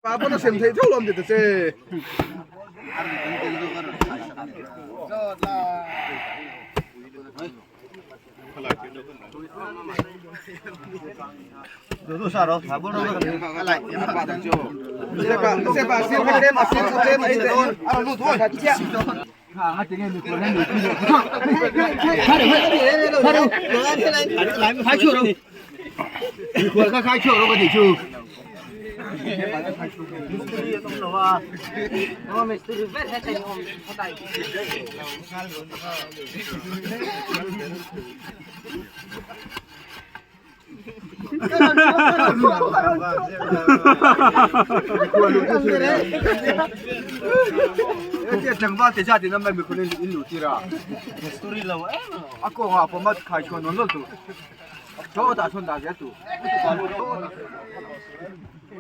Pa pawn a sem theih theuh lo an ti ta che.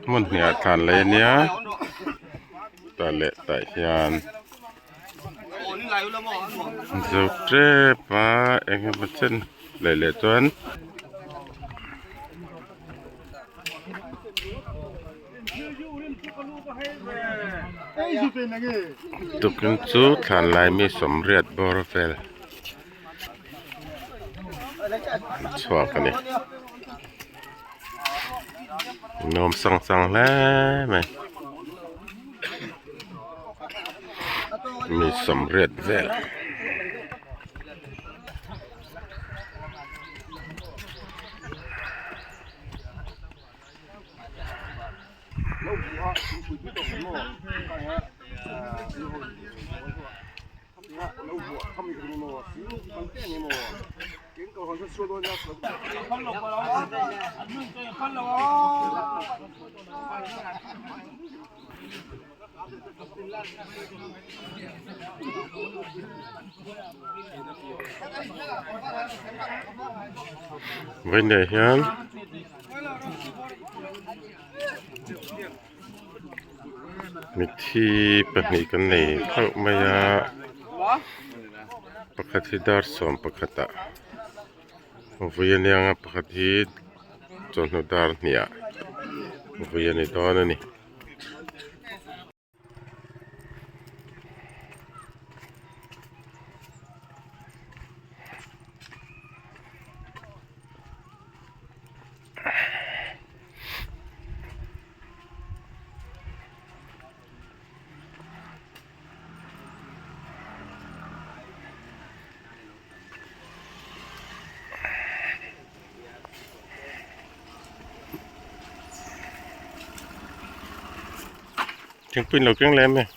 Hmun hnih ah tlan lei ania tah leh tah hian zo tep a eng emaw chen leh leh chuan. Tukin chu thlan lai mi sawmriat bawr vel chhuak a ni nuam sang sang hle mai mi sawmriat vel. Vawiinah hian mithi pahnih kan nei theuh mai a pakhat hi dar sawm pakhatah vui a nia nga pakhat hi chawhnu dar hnih ah vui a ni dawn a ni. Thingpui in lo keng leh em em.